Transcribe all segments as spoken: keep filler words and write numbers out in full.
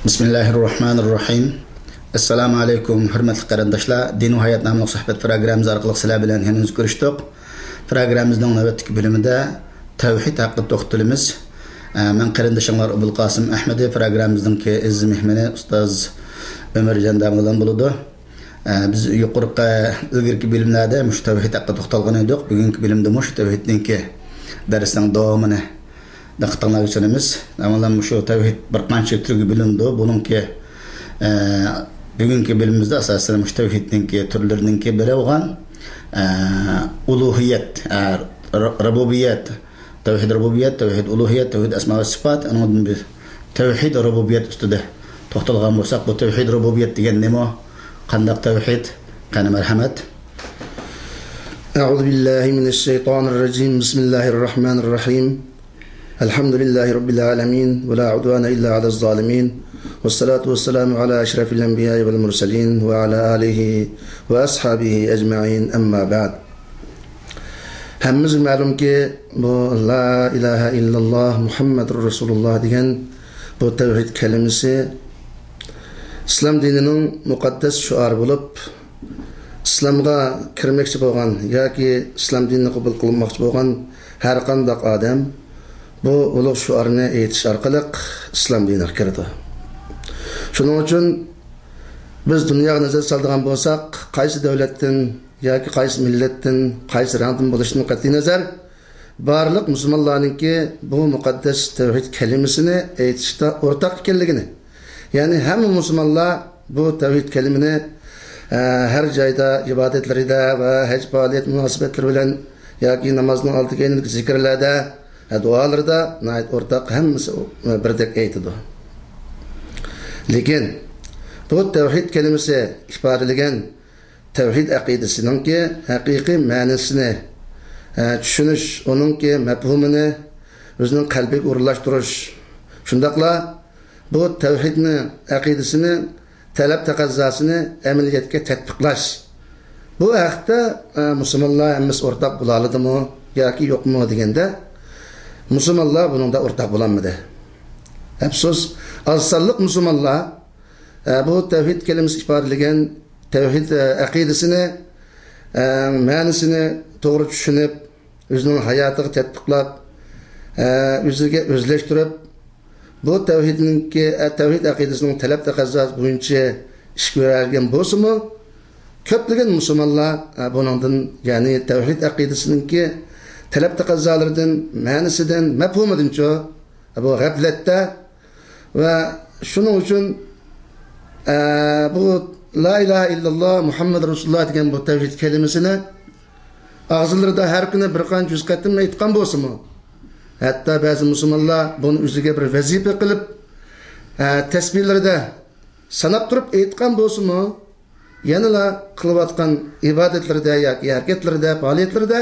بىسمىللاھىررەھمانىررەھىم. ئەسسالامۇ ئەلەيكۇم، ھۆرمەتلىك قېرىنداشلار. دىن ۋە ھايات ناملىق سۆھبەت پروگراممىمىز ئارقىلىق سىلەر بىلەن يەنە كۆرۈشتۇق. پروگراممىمىزنىڭ نۆۋەتتىكى بۆلۈمىدە تەۋھىد ھەققىدە توختىلىمىز. ئە، مەن قېرىندىشىڭلار ئوبۇلقاسىم ئەھمىدى، پروگراممىمىزنىڭكى ئەزىز مېھمىنى ئۇستاز ئۆمەرجان داموللام بولىدۇ. ئە، بىز يۇقىرىقى، ئىلگىرىكى بۆلۈملەردە مۇشۇ تەۋھىد ھەققىدە توختالغان ئىدۇق. بۈگۈنكى بۆلۈمدە مۇشۇ تەۋھىدنىڭكى دەرسنىڭ داۋامىنى دىققىتىڭلارغا سۇنىمىز. ئەۋۋەللا مۇشۇ تەۋھىد بىر قانچە تۈرگە بۆلۈنىدۇ. بۇنىڭكى، ئە، بۈگۈنكى بۆلۈمىمىزدە ئاساسەن مۇشۇ تەۋھىدنىڭكى تۈرلىرىنىڭكى بىرى بولغان، ئە، ئۇلۇھىيەت، ئە، ر-، رۇبۇبىيەت، تەۋھىد رۇبۇبىيەت، تەۋھىد ئۇلۇھىيەت، تەۋھىد ئەسما ۋە سىپات، ئۇنىڭدىن بىز تەۋھىد رۇبۇبىيەت ئۈستىدە توختالغان بولساق، بۇ تەۋھىد رۇبۇبىيەت دېگەن نېمە؟ قانداق تەۋھىد؟ قېنى، مەرھەمەت. أعوذ بالله من الشيطان الرجيم. بسم الله الرحمن الرحيم. الحمد لله رب العالمين، ولا عدوان إلا على الظالمين، والصلاة والسلام على أشرف الأنبياء والمرسلين، وعلى آله وأصحابه أجمعين، أما بعد. ھەممىمىزگە مەلۇمكى، بۇ لا ئىلاھە ئىللاللا مۇھەممەدۇر رەسۇلۇللا دېگەن بۇ تەۋھىد كەلىمىسى ئىسلام دىنىنىڭ مۇقەددەس شوئارى بولۇپ، ئىسلامغا كىرمەكچى بولغان ياكى ئىسلام دىنىنى قوبۇل قىلماقچى بولغان ھەرقانداق ئادەم بۇ ئۇلۇغ شوئارنى ئېيتىش ئارقىلىق ئىسلام دىنىغا كىرىدۇ. شۇنىڭ ئۈچۈن بىز دۇنياغا نەزەر سالىدىغان بولساق، قايسى دۆلەتتىن ياكى قايسى مىللەتتىن، قايسى رەڭدىن بولۇشىدىن قەتئىينەزەر، بارلىق مۇسۇلمانلارنىڭكى بۇ مۇقەددەس تەۋھىد كەلىمىسىنى ئېيتىشتا ئورتاق ئىكەنلىكىنى، يەنى ھەممە مۇسۇلمانلار بۇ تەۋھىد كەلىمىنى، ئە، ھەر جايدا ئىبادەتلىرىدە ۋە ھەج پائالىيەت مۇناسىۋەتلىرى بىلەن ياكى نامازنىڭ ئالدى كەينىدىكى زىكىرلەردە، ئە، دۇئالىرىدا ناھايىتى ئورتاق، ھەممىسى، ئە، بىردەك ئېيتىدۇ. لېكىن بۇ تەۋھىد كەلىمىسى ئىپادىلىگەن تەۋھىد ئەقىدىسىنىڭكى ھەقىقىي مەنىسىنى، ئە، چۈشىنىش، ئۇنىڭكى مەپھۇمىنى ئۆزىنىڭ قەلبىگە ئورۇنلاشتۇرۇش، شۇنداقلا بۇ تەۋھىدنى، ئەقىدىسىنى، تەلەپ تەقەززاسىنى ئەمەلىيەتكە تەتبىقلاش. بۇ ھەقتە، ئە، مۇسۇلمانلار ھەممىسى ئورتاق بولالىدىمۇ ياكى يوقمۇ دېگەندە، مۇسۇلمانلار بۇنىڭدا ئورتاق بولالمىدى. ئەپسۇس، ئاز سانلىق مۇسۇلمانلار ئە، بۇ تەۋھىد كەلىمىسى ئىپادىلىگەن تەۋھىد، ئە، ئەقىدىسىنى، ئە، مەنىسىنى توغرا چۈشىنىپ، ئۆزىنىڭ ھاياتىغا تەتبىقلاپ، ئە، ئۆزىگە ئۆزلەشتۈرۈپ، بۇ تەۋھىدنىڭكى، ئە، تەۋھىد ئەقىدىسىنىڭ تەلەپ تەقەززاسى بويىچە ئىش كۆرەلىگەن بولسىمۇ، كۆپلىگەن مۇسۇلمانلار، ئە، بۇنىڭدىن، يەنى تەۋھىد ئەقىدىسىنىڭكى تەلەپ تەقەززالىرىدىن، مەنىسىدىن، مەپھۇمىدىنچۇ، بۇ غەپلەتتە، ۋە شۇنىڭ ئۈچۈن، ئە، بۇ لا ئىلاھە ئىللاللا مۇھەممەد رەسۇلۇللا دېگەن بۇ تەۋھىد كەلىمىسىنى ئاغزىلىرىدا ھەر كۈنى بىر قانچە يۈز قېتىم ئېيتقان بولسىمۇ، ھەتتا بەزى مۇسۇلمانلار بۇنى ئۆزىگە بىر ۋەزىپە قىلىپ، ئە، تەسبىھلىرىدە ساناپ تۇرۇپ ئېيتقان بولسىمۇ، يەنىلا قىلىۋاتقان ئىبادەتلىرىدە ياكى ھەرىكەتلىرىدە، پائالىيەتلىرىدە،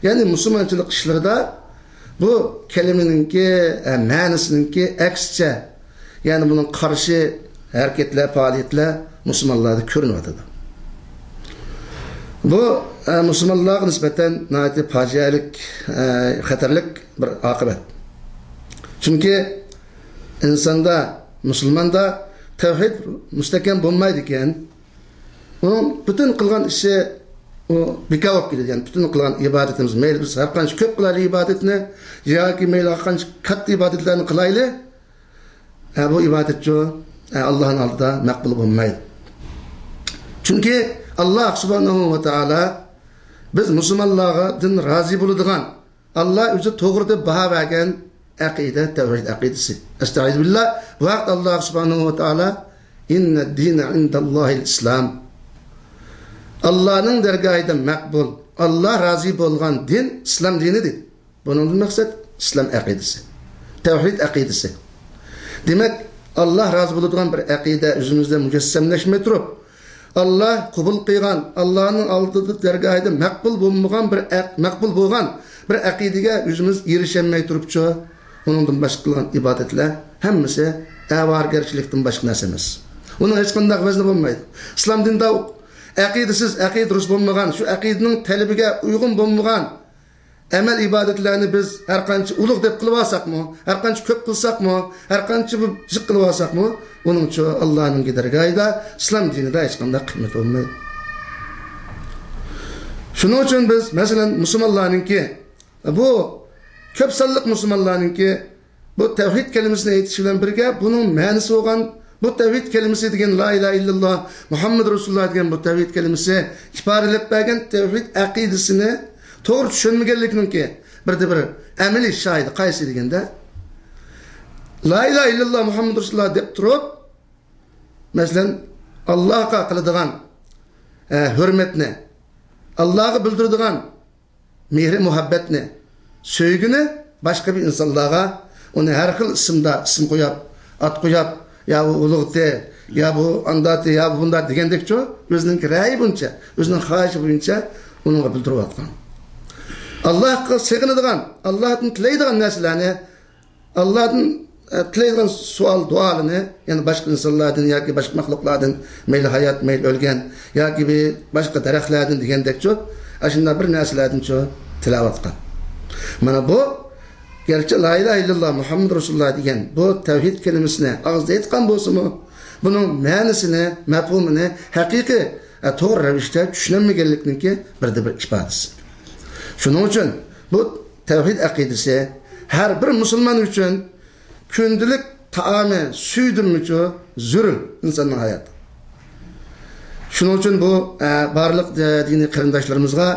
يەنى مۇسۇلمانچىلىق ئىشلىرىدا بۇ كەلىمىنىڭكى، ئە، مەنىسىنىڭكى ئەكسىچە، يەنى بۇنىڭ قارشى ھەرىكەتلەر، پائالىيەتلەر مۇسۇلمانلاردا كۆرۈنۈۋاتىدۇ. بۇ، ئە، مۇسۇلمانلارغا نىسبەتەن ناھايىتى پاجىئەلىك، ئە، خەتەرلىك بىر ئاقىۋەت. چۈنكى ئىنساندا، مۇسۇلماندا تەۋھىد مۇستەھكەم بولمايدىكەن، ئۇنىڭ پۈتۈن قىلغان ئىشى ئۇ بىكار بولۇپ كېتىدۇ. يەنى پۈتۈن قىلغان ئىبادىتىمىز، مەيلى بىز ھەر قانچە كۆپ قىلايلى ئىبادەتنى ياكى مەيلى ھەر قانچە كاتتا ئىبادەتلەرنى قىلايلى، ھە، بۇ ئىبادەتچۇ، ھە، ئاللانىڭ ئالدىدا مەقبۇل بولمايدۇ. چۈنكى ئاللا سۇبھانەھۇ ۋە تائالا بىز مۇسۇلمانلارغا دىن رازى بولىدىغان، ئاللا ئۆزى توغرا دەپ باھا بەرگەن ئەقىدە، تەۋھىد ئەقىدىسى. ئەستەئىزۇبىللا، بۇ ھەقتە ئاللا سۇبھانەھۇ ۋە تائالا، «ئىننەددىنە ئىندەللاھىل ئىسلام.» ئاللانىڭ دەرگاھىدا مەقبۇل، ئاللا رازى بولغان دىن ئىسلام دىنى دېدى. بۇنىڭدىن مەقسەت ئىسلام ئەقىدىسى، تەۋھىد ئەقىدىسى. دېمەك، ئاللا رازى بولىدىغان بىر ئەقىدە ئۆزىمىزدە مۇجەسسەملەشمەي تۇرۇپ، ئاللا قوبۇل قىلغان، ئاللانىڭ ئالدىدا دەرگاھىدا مەقبۇل بولمىغان بىر ئەق-، مەقبۇل بولغان بىر ئەقىدىگە ئۆزىمىز ئېرىشەلمەي تۇرۇپچۇ، ئۇنىڭدىن باشقا قىلغان ئىبادەتلەر ھەممىسى ئاۋارىگەرچىلىكتىن باشقا نەرسە ئەمەس. ئۇنىڭ ھېچقانداق ۋەزنى بولمايدۇ. ئىسلام دىنىدا ئەقىدىسىز، ئەقىدە دۇرۇس بولمىغان، شۇ ئەقىدىنىڭ تەلىپىگە ئۇيغۇن بولمىغان، ئەمەل ئىبادەتلەرنى بىز ھەر قانچە ئۇلۇغ دەپ قىلىۋالساقمۇ، ھەر قانچە كۆپ قىلساقمۇ، ھەر قانچە بۇ جىق قىلىۋالساقمۇ، ئۇنىڭچۇ ئاللانىڭكى دەرگاھىدا، ئىسلام دىنىدا ھېچقانداق قىممىتى بولمايدۇ. شۇنىڭ ئۈچۈن بىز، مەسىلەن، مۇسۇلمانلارنىڭكى، بۇ كۆپ سانلىق مۇسۇلمانلارنىڭكى بۇ تەۋھىد كەلىمىسىنى ئېيتىشى بىلەن بىرگە، بۇنىڭ مەنىسى بولغان، بۇ تەۋھىد كەلىمىسى دېگەن، لا ئىلاھە ئىللاللا مۇھەممەد رەسۇلۇللا دېگەن بۇ تەۋھىد كەلىمىسى ئىپادىلەپ بەرگەن تەۋھىد ئەقىدىسىنى توغرا چۈشەنمىگەنلىكنىڭكى بىردە بىر ئەمەلىي شاھىدى قايسى دېگەندە، لا ئىلاھە ئىللاللا مۇھەممەد رەسۇلۇللا دەپ تۇرۇپ، مەسىلەن، ئاللاغا قىلىدىغان، ئە، ھۆرمەتنى، ئاللاغا بىلدۈرىدىغان مېھرى مۇھەببەتنى، سۆيگۈنى باشقا بىر ئىنسانلارغا، ئۇنى ھەر خىل ئىسىمدا، ئىسىم قويۇپ، ئات قويۇپ، يا بۇ ئۇلۇغتى، يا بۇ ئانداتى، يا بۇ بۇنداتى دېگەندەكچۇ، ئۆزىنىڭكى رەئيى بويىچە، ئۆزىنىڭ خاھىشى بويىچە ئۇنىڭغا بىلدۈرۈۋاتقان. ئاللاھقا سېغىنىدىغان، ئاللاھتىن تىلەيدىغان نەرسىلەرنى، ئاللاھتىن، ئە، تىلەيدىغان سوئال، دۇئالىرىنى، يەنى باشقا ئىنسانلاردىن ياكى باشقا مەخلۇقلاردىن، مەيلى ھايات، مەيلى ئۆلگەن، ياكى بىر باشقا دەرەخلەردىن دېگەندەكچۇ، ئاشۇنداق بىر نەرسىلەردىنچۇ تىلەۋاتقان. مانا بۇ، گەرچە لا ئىلاھە ئىللاللا مۇھەممەد رەسۇلۇللا دېگەن بۇ تەۋھىد كەلىمىسىنى ئاغزىدا ئېيتقان بولسىمۇ، بۇنىڭ مەنىسىنى، مەپھۇمىنى ھەقىقىي، ئە، توغرا رەۋىشتە چۈشىنەلمىگەنلىكنىڭكى بىردىنبىر ئىپادىسى. شۇنىڭ ئۈچۈن بۇ تەۋھىد ئەقىدىسى ھەر بىر مۇسۇلمان ئۈچۈن كۈندىلىك تائامى، سۈيىدىنمۇچۇ زۆرۈر ئىنساننىڭ ھاياتى. شۇنىڭ ئۈچۈن بۇ، ئە، بارلىق، ئە، دىنىي قېرىنداشلىرىمىزغا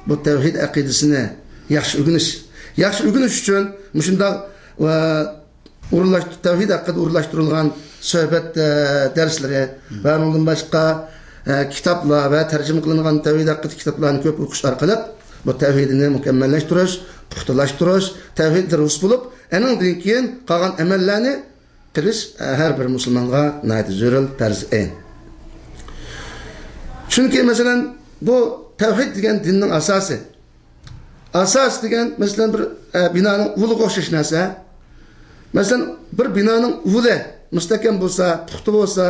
بۇ تەۋھىد ئەقىدىسىنى ياخشى ئۆگىنىش، ياخشى ئۆگىنىش ئۈچۈن مۇشۇنداق، ئە، ئورۇنلاشتۇ-، تەۋھىد ھەققىدە ئورۇنلاشتۇرۇلغان سۆھبەت، ئە، دەرسلىرى ۋە ئۇنىڭدىن باشقا، ئە، كىتابلار ۋە تەرجىمە قىلىنغان تەۋھىد ھەققىدە كىتابلارنى كۆپ ئوقۇش ئارقىلىق بۇ تەۋھىدنى مۇكەممەللەشتۈرۈش، پۇختىلاشتۇرۇش، تەۋھىدتە رۇس بولۇپ، ئەنىڭدىن كېيىن قالغان ئەمەللەرنى قىلىش، ئە، ھەر بىر مۇسۇلمانغا ناھايىتى زۆرۈر پەرز ئەين. چۈنكى، مەسىلەن، بۇ تەۋھىد دېگەن دىننىڭ ئاساسى. ئاساس دېگەن، مەسىلەن، بىر، ئە، بىنانىڭ ئۇۋىلىغا ئوخشاش نەرسە. مەسىلەن، بىر بىنانىڭ ئۇۋىلى مۇستەھكەم بولسا، پۇختا بولسا،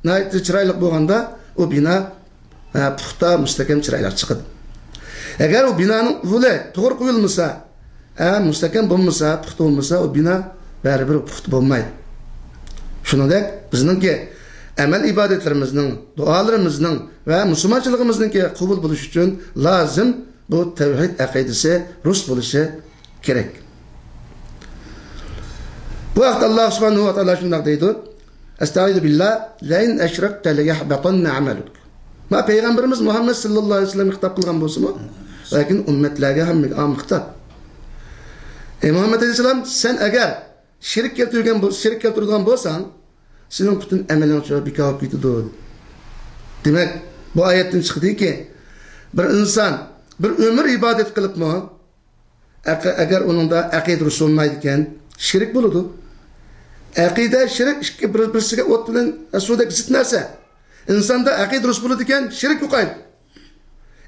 ناھايىتى چىرايلىق بولغاندا، ئۇ بىنا، ئە، پۇختا، مۇستەھكەم، چىرايلىق چىقىدۇ. ئەگەر ئۇ بىنانىڭ ئۇۋىلى توغرا قويۇلمىسا، ئە، مۇستەھكەم بولمىسا، پۇختا بولمىسا، ئۇ بىنا بەرىبىر پۇختا بولمايدۇ. شۇنىڭدەك بىزنىڭكى ئەمەل ئىبادەتلىرىمىزنىڭ، دۇئالىرىمىزنىڭ ۋە مۇسۇلمانچىلىقىمىزنىڭكى قوبۇل بولۇشى ئۈچۈن لازىم بۇ تەۋھىد ئەقىدىسى رۇس بولۇشى كېرەك. بۇ ھەقتە ئاللا سۇبھانەھۇ ۋە تائالا شۇنداق دەيدۇ، ئەستەئىزۇ بىللا، لەئىن ئەشرەكتە لەيەھبەتەننە ئەمەلۇك. ما پەيغەمبىرىمىز مۇھەممەد سەللەللاھۇ ئەلەيھى ۋەسەللەم خىتاب قىلغان بولسىمۇ، لېكىن ئۈممەتلەرگە ھەممىگە ئام خىتاب. ئەي مۇھەممەد ئەلەيھىسسالام، سەن ئەگەر شېرىك كەلتۈرگەن بول-، شېرىك كەلتۈرىدىغان بولساڭ، سېنىڭ پۈتۈن ئەمەلىڭ شۇ بىكار بولۇپ كېتىدۇ. دېمەك، بۇ ئايەتتىن چىقىدۇكى، بىر ئىنسان بىر ئۆمۈر ئىبادەت قىلىپمۇ، ئەق-، ئەگەر ئۇنىڭدا ئەقىدە رۇس بولمايدىكەن، شېرىك بولىدۇ. ئەقىدە، شېرىك ئىككى بىر-، بىرسىگە ئوت بىلەن سۇدەك زىت نەرسە. ئىنساندا ئەقىدە رۇس بولىدىكەن، شېرىك يوقايدۇ.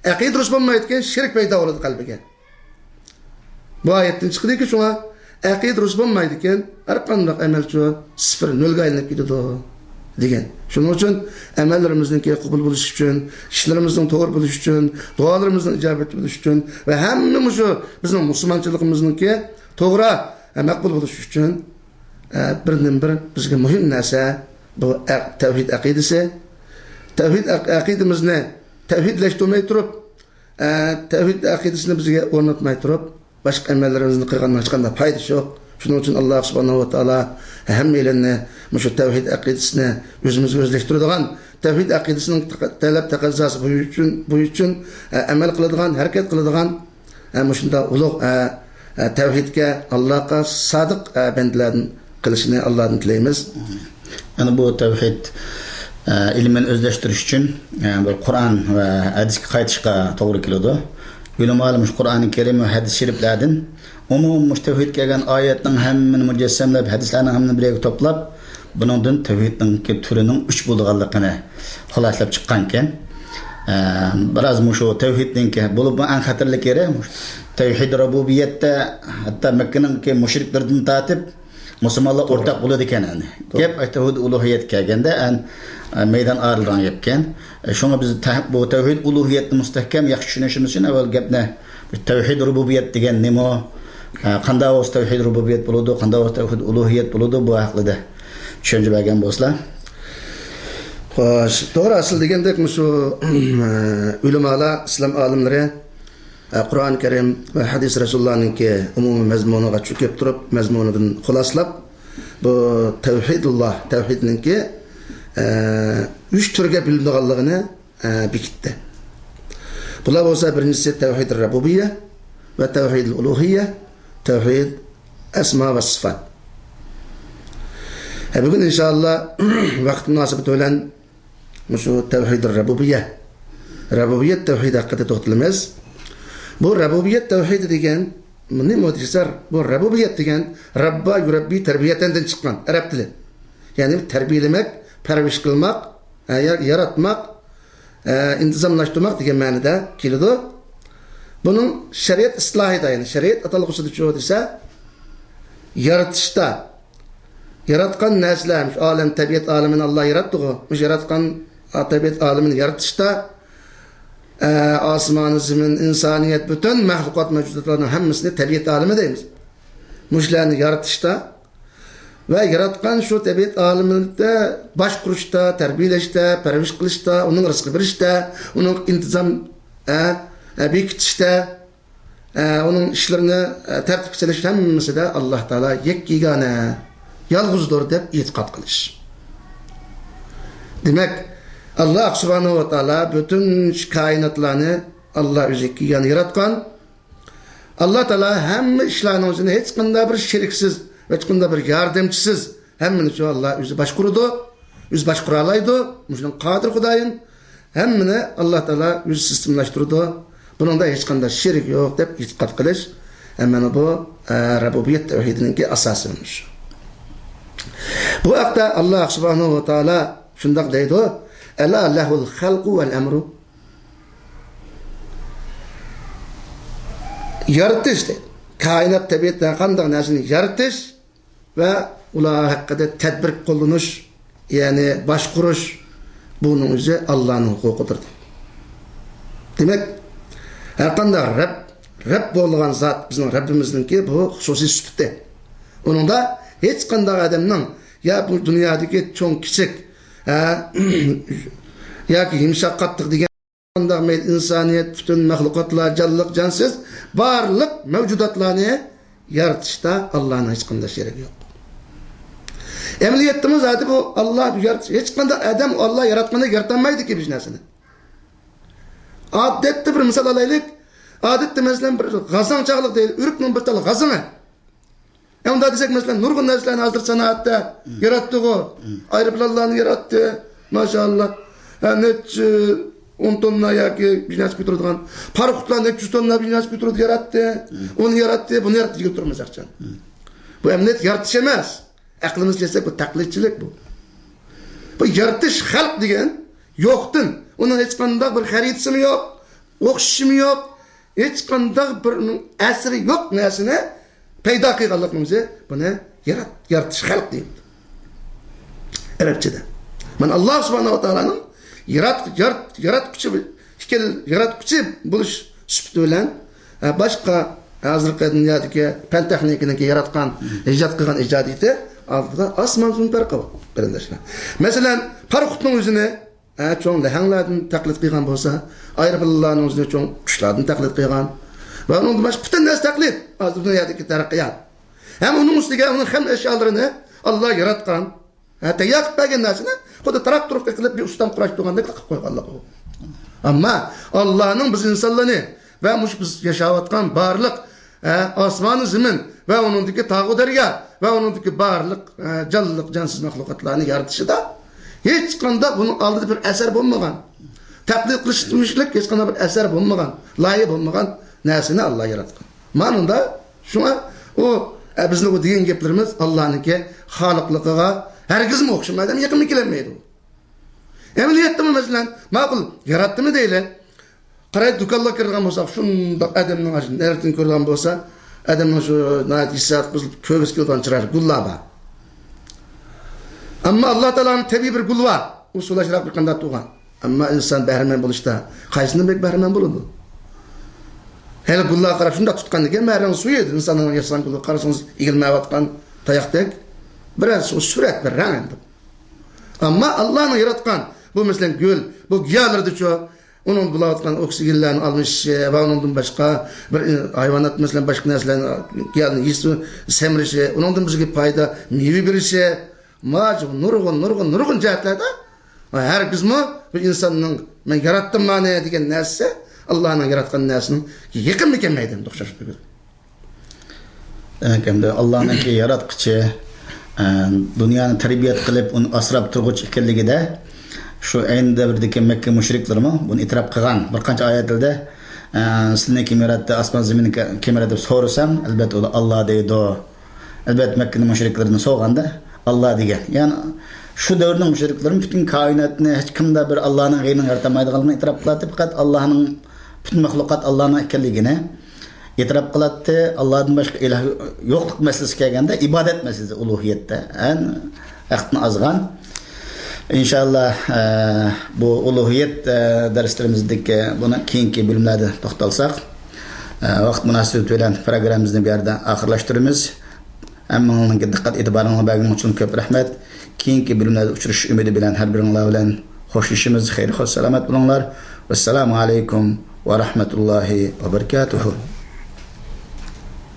ئەقىدە رۇس بولمايدىكەن، شېرىك پەيدا بولىدۇ قەلبىگە. بۇ ئايەتتىن چىقىدۇكى، شۇڭا ئەقىدە رۇس بولمايدىكەن، ھەر قانداق ئەمەلچۇ سىفىر، نۆلگە ئايلىنىپ كېتىدۇ دېگەن. شۇنىڭ ئۈچۈن ئەمەللىرىمىزنىڭكى قوبۇل بولۇشى ئۈچۈن، ئىشلىرىمىزنىڭ توغرا بولۇشى ئۈچۈن، دۇئالىرىمىزنىڭ ئىجابەت بولۇشى ئۈچۈن ۋە ھەممە مۇشۇ بىزنىڭ مۇسۇلمانچىلىقىمىزنىڭكى توغرا، ئە، مەقبۇل بولۇشى ئۈچۈن، ئە، بىردىنبىر بىزگە مۇھىم نەرسە بۇ ئە-، تەۋھىد ئەقىدىسى. تەۋھىد ئەق-، ئەقىدىمىزنى تەۋھىدلەشتۈرمەي تۇرۇپ، ئە، تەۋھىد ئەقىدىسىنى بىزگە ئورناتماي تۇرۇپ، باشقا ئەمەللىرىمىزنى قىلغاننىڭ ھېچقانداق پايدىسى يوق. شۇنىڭ ئۈچۈن ئاللا سۇبھانەھۇ ۋە تائالا ھەممەيلەننى مۇشۇ تەۋھىد ئەقىدىسىنى ئۆزىمىزگە ئۆزلەشتۈرىدىغان، تەۋھىد ئەقىدىسىنىڭ تەق-، تەلەپ تەقەززاسى بويىچە، بويىچە، ئە، ئەمەل قىلىدىغان، ھەرىكەت قىلىدىغان، ئە، مۇشۇنداق ئۇلۇغ، ئە، ئە، تەۋھىدكە، ئاللاغا سادىق، ئە، بەندىلەردىن قىلىشىنى ئاللادىن تىلەيمىز. يەنى بۇ تەۋھىد، ئە، ئىلمىنى ئۆزلەشتۈرۈش ئۈچۈن، ئە، بىر قۇرئان ۋە ھەدىسكە قايتىشقا توغرا كېلىدۇ. ئۆلىمالار مۇشۇ قۇرئانى كەرىم ۋە ھەدىس شېرىپلەردىن ئومۇمەن مۇشۇ تەۋھىدكە كەلگەن ئايەتنىڭ ھەممىنى مۇجەسسەملەپ، ھەدىسلەرنىڭ ھەممىنى بىر يەرگە توپلاپ، بۇنىڭدىن تەۋھىدنىڭكى تۈرىنىڭ ئۈچ بولىدىغانلىقىنى خۇلاسىلەپ چىققانىكەن. ئە، بىراز مۇشۇ تەۋھىدنىڭكى، بولۇپمۇ ئەڭ خەتەرلىك يېرى، مۇشۇ تەۋھىد رۇبۇبىيەتتە ھەتتا مەككىنىڭكى مۇشرىكلىرىدىن تارتىپ، مۇسۇلمانلار ئورتاق بولىدىكەن ئەنە. گەپ تەۋھىد ئۇلۇھىيەتكە كەلگەندە ئەن، ئە، مەيدان ئايرىلىدىغان گەپكەن. ئە، شۇڭا بىز تەھ-، بۇ تەۋھىد ئۇلۇھىيەتنى مۇستەھكەم ياخشى چۈشىنىشىمىز ئۈچۈن ئەۋۋەل گەپنى تەۋھىد رۇبۇبىيەت دېگەن نېمە؟ ئە، قانداق بولسا تەۋھىد رۇبۇبىيەت بولىدۇ، قانداق بولسا تەۋھىد ئۇلۇھىيەت بولىدۇ، بۇ ھەققىدە چۈشەنچە بەرگەن بولسىلا. خوش، توغرا، ئەسلى دېگەندەك مۇشۇ، ئە، ئۆلىمالار، ئىسلام ئالىملىرى، ئە، قۇرئان كەرىم ۋە ھەدىس رەسۇلۇللانىڭكى ئومۇمىي مەزمۇنىغا چۆكۈپ تۇرۇپ، مەزمۇنىدىن خۇلاسىلاپ، بۇ تەۋھىدۇللا، تەۋھىدنىڭكى، ئە، ئۈچ تۈرگە بۆلۈنىدىغانلىقىنى، ئە، بېكىتتى. بۇلار بولسا بىرىنچىسى تەۋھىد رەبۇبىيە ۋە تەۋھىد ئۇلۇھىيە، تەۋھىد ئەسما ۋە سىفات. ئە، بۈگۈن ئىنشائاللا ۋاقىت مۇناسىۋىتى بىلەن مۇشۇ تەۋھىدۇر رەبۇبىيە، رەبۇبىيەت تەۋھىدى ھەققىدە توختىلىمىز. بۇ رەبۇبىيەت تەۋھىدى دېگەن نېمە دېسە، بۇ رەبۇبىيەت دېگەن رەببا يۇرەببى تەربىيەتەندىن چىققان ئەرەب تىلى. يەنى تەربىيەلىمەك، پەرۋىش قىلماق، ئە، يا-، ياراتماق، ئە، ئىنتىزاملاشتۇرماق دېگەن مەنىدە كېلىدۇ. بۇنىڭ شەرىئەت ئىستىلاھىدا، يەنى شەرىئەت ئاتالغۇسىدا شۇ دېسە، يارىتىشتا، ياراتقان نەرسىلەر، مۇشۇ ئالەم، تەبىئەت ئالىمىنى ئاللا ياراتتىغۇ. مۇشۇ ياراتقان، ئا، تەبىئەت ئالىمىنى يارىتىشتا، ئە، ئاسمان، زېمىن، ئىنسانىيەت، پۈتۈن مەخلۇقات مەۋجۇداتلارنىڭ ھەممىسىنى تەبىئەت ئالىمى دەيمىز. مۇشۇلارنى يارىتىشتا ۋە ياراتقان شۇ تەبىئەت ئالىمىنى باشقۇرۇشتا، تەربىيەلەشتە، پەرۋىش قىلىشتا، ئۇنىڭ رىزقى بېرىشتە، ئۇنىڭ ئىنتىزام، ئە، ئە، بېكىتىشتە، ئە، ئۇنىڭ ئىشلىرىنى، ئە، تەرتىپكە سېلىش ھەممىسىدە ئاللا تائالا يەككە يېگانە، يالغۇزدۇر دەپ ئېتىقاد قىلىش. دېمەك، ئاللا سۇبھانەھۇ ۋە تائالا پۈتۈن شۇ كائىناتلارنى ئاللا ئۆزى يەككە يېگانە ياراتقان. ئاللا تائالا ھەممە ئىشلارنىڭ ئۆزىنى ھېچقانداق بىر شېرىكسىز، ھېچقانداق بىر ياردەمچىسىز، ھەممىنى شۇ ئاللا ئۆزى باشقۇرىدۇ، ئۆزى باشقۇرالايدۇ. مۇشۇنىڭ قادىر خۇدايىم. ھەممىنى ئاللا تائالا ئۆزى سىستېمىلاشتۇرىدۇ. بۇنىڭدا ھېچقانداق شېرىك يوق دەپ ئېتىقاد قىلىش. ھە، مانا بۇ، ئە، رەبۇبىيەت تەۋھىدىنىڭكى ئاساسى مۇشۇ. بۇ ھەقتە ئاللا سۇبھانەھۇ ۋە تائالا شۇنداق دەيدۇ: «ئەلا لەھۇل خەلقۇ ۋەل ئەمرۇ.» يارىتىش دەيدۇ. كائىنات، تەبىئەتتە قانداق نەرسىنى يارىتىش ۋە ئۇلار ھەققىدە تەدبىر قوللىنىش، يەنى باشقۇرۇش، بۇنىڭ ئۆزى ئاللانىڭ ھوقۇقىدۇر. دېمەك، ھەرقانداق رەب، رەب بولغان زات بىزنىڭ رەببىمىزنىڭكى بۇ خۇسۇسىي سۈپىتى. ئۇنىڭدا ھېچقانداق ئادەمنىڭ يا بۇ دۇنيادىكى چوڭ كىچىك، ھە، ياكى يۇمشاق قاتتىق دېگەن قانداق مەيلى ئىنسانىيەت، پۈتۈن مەخلۇقاتلار، جانلىق، جانسىز، بارلىق مەۋجۇداتلارنى يارىتىشتا ئاللانىڭ ھېچقانداق شېرىكى يوق. ئەمەلىيەتتىمۇ زادى بۇ ئاللا يارىتىش، ھېچقانداق ئادەم ئاللا ياراتقاندەك يارىتالمايدىكى بىر نەرسىنى. ئادەتتە بىر مىسال ئالايلىك. ئادەتتە مەسىلەن بىر غازاڭ چاغلىق دەيلى، ئۆرۈكنىڭ بىر تال غازىڭى. ئە، ئۇنداق دېسەك، مەسىلەن، نۇرغۇن نەرسىلەرنى ھازىر سانائەتتە ياراتتىغۇ. ئايروپىلانلارنى ياراتتى، ماشائاللا. ھە، نەچچە ئون توننا ياكى بىر نەرسە كۆتۈرىدىغان. پاراخوتلار نەچچە يۈز توننا بىر نەرسە كۆتۈرىدۇ، ياراتتى. ئۇنى ياراتتى، بۇنى ياراتتى دېگىلى تۇرىمىز ياخشى. بۇ ئەمەلىيەت يارىتىش ئەمەس. ئەقلىمىزچە دېسەك، بۇ تەقلىدچىلىك بۇ. بۇ يارىتىش، خەلق دېگەن يوقتىن. ئۇنىڭ ھېچقانداق بىر خەرىتىسىمۇ يوق، ئوخشىشىمۇ يوق. ھېچقانداق بىر ئۇنىڭ ئەسىرى يوق نەرسىنى پەيدا قىلغانلىقنىڭ ئۆزى بۇنى يارات-، يارىتىش، خەلق دەيدۇ ئەرەبچىدە. مانا، ئاللا سۇبھانەھۇ ۋە تائالانىڭ يارات-، يارات-، ياراتقۇچى، ئىكەن، ياراتقۇچى بولۇش سۈپىتى بىلەن، ھە، باشقا ھازىرقى دۇنيادىكى پەن تېخنىكىنىڭكى ياراتقان، ئىجاد قىلغان ئىجادىيىتى ئالدىدا ئاسمان زېمىن پەرقى بار، قېرىنداشلار. مەسىلەن، پاراخوتنىڭ ئۆزىنى ھە، چوڭ لەھەڭلەردىن تەقلىد قىلغان بولسا، ئايروپىلانلارنىڭ ئۆزىنى چوڭ قۇشلاردىن تەقلىد قىلغان. ۋە ئۇنىڭدىن باشقا پۈتۈن نەرسە تەقلىد. ھازىر دۇنيادىكى تەرەققىيات. ھەم ئۇنىڭ ئۈستىگە ئۇنىڭ خام ئەشيالىرىنى ئاللا ياراتقان. ھە، تەييار قىلىپ بەرگەن نەرسىنى خۇددى تراكتور قىلىپ بىر ئۇستام قۇراشتۇرغاندەك قىلىپ قويغانلىق ئۇ. ئەمما ئاللانىڭ بىز ئىنسانلارنى ۋە مۇشۇ بىز ياشاۋاتقان بارلىق ھە، ئاسمانۇ زېمىن ۋە ئۇنىڭدىكى تاغۇ دەريا ۋە ئۇنىڭدىكى بارلىق، ھە، جانلىق، جانسىز مەخلۇقاتلارنى يارىتىشىدا ھېچقانداق بۇنىڭ ئالدىدا بىر ئەسەر بولمىغان، تەقلىد قىلىشلىك ھېچقانداق بىر ئەسەر بولمىغان، لايىھە بولمىغان نەرسىنى ئاللا ياراتقان. مانىڭدا شۇڭا ئۇ، ئە، بىزنىڭ بۇ دېگەن گەپلىرىمىز ئاللانىڭكى خالىقلىقىغا ھەرگىزمۇ ئوخشىمايدۇ، يېقىنمۇ كېلەلمەيدۇ. ئەمەلىيەتتىمۇ، مەسىلەن، ماقۇل، ياراتتىمۇ دەيلى. قاراي، دۇكانلارغا كىرىدىغان بولساق، شۇنداق ئادەمنىڭ نەرىتىنى كۆرىدىغان بولسا، ئادەمنىڭ شۇ ناھايىتى ھېسسىيات قوزغىلىپ كۆرگۈسى كېلىدىغان چىرايلىق گۈللەر بار. ئەمما ئاللا تائالانىڭ تەبىئىي بىر گۈل بار، ئۇ سۇلاشراق بىر قانداق تۇرغان. ئەمما ئىنسان بەھرىمەن بولۇشتا قايسىدىن بەك بەھرىمەن بولىدۇ؟ ھېلى گۈللەرگە قاراپ شۇنداق تۇتقاندىكىن، مەھرىڭ سۇ ئىدى. ئىنساننىڭ ياسىغان گۈلىگە قارىسىڭىز، ئېگىلمەيۋاتقان تاياقتەك. بىرەر سۇ، سۈرەت، بىر رەڭ ئەمدى. ئەمما ئاللانىڭ ياراتقان بۇ، مەسىلەن، گۈل، بۇ گىياھلىرىدىچۇ، ئۇنىڭ بولۇۋاتقان ئوكسىگېنلەرنىڭ ئالمىشىشى ۋە ئۇنىڭدىن باشقا بىر ھايۋانات، مەسىلەن، باشقا نەرسىلەرنىڭ گىياھنىڭ يېسە سەمرىشى، ئۇنىڭدىن بىزگە پايدا، مېۋە بېرىشى، ماجۇ نۇرغۇن، نۇرغۇن، نۇرغۇن جەھەتلەردە ھەرگىزمۇ بىر ئىنساننىڭ «مەن ياراتتىم مانى» دېگەن نەرسە ئاللانىڭ ياراتقان نەرسىنىڭ يېقىنىدا كەلمەيدۇ، ئوخشاش تۈگۈل. دېمەك، ئەمدى ئاللانىڭكى ياراتقۇچى، ئە، دۇنيانى تەربىيەت قىلىپ، ئۇنى ئاسراپ تۇرغۇچى ئىكەنلىكىدە، شۇ ئەينى دەۋردىكى مەككە مۇشرىكلىرىمۇ بۇنى ئېتىراپ قىلغان. بىر قانچە ئايەتلىردە، ئە، «سىلىنى كىم ياراتتى؟ ئاسمان زېمىننى كە-، كىم ياراتتى؟» دەپ سورىسام، ئەلۋەتتە، ئۇلار «ئاللا» دەيدۇ. ئەلۋەتتە، مەككىنىڭ مۇشرىكلىرىدىن سورىغاندا، «ئاللا» دېگەن. يەنى شۇ دەۋرنىڭ مۇشرىكلىرىمۇ پۈتۈن كائىناتنى ھېچكىمدە بىر ئاللانىڭ غەيرىنىڭ يارىتالمايدىغانلىقىنى ئېتىراپ قىلاتتى. پەقەت ئاللانىڭ، پۈتۈن مەخلۇقات ئاللانىڭ ئىكەنلىكىنى ئېتىراپ قىلاتتى. ئاللادىن باشقا ئىلاھ يوقلۇق مەسىلىسىگە كەلگەندە، ئىبادەت مەسىلىسى، ئۇلۇھىيەتتە ئەن ھەقتىن ئازغان. ئىنشاللا، ئە، بۇ ئۇلۇھىيەت، ئە، دەرسلىرىمىزدىكى بۇنى كېيىنكى بۆلۈملەردە توختالساق، ئە، ۋاقىت مۇناسىۋىتى بىلەن پروگراممىمىزنى بۇ يەردە ئاخىرلاشتۇرىمىز. ھەممىڭلارنىڭكى دىققەت ئېتىبارىڭلارنى بەرگىنىڭ ئۈچۈن كۆپ رەھمەت. كېيىنكى بۆلۈملەردە ئۇچرىشىش ئۈمىدى بىلەن ھەر بىرىڭلار بىلەن خوشلىشىمىز. خەير خوش سالامەت بولۇڭلار. ۋەسسالامۇ ئەلەيكۇم ۋە رەھمەتۇللاھى ۋە بەرىكاتۇھۇ.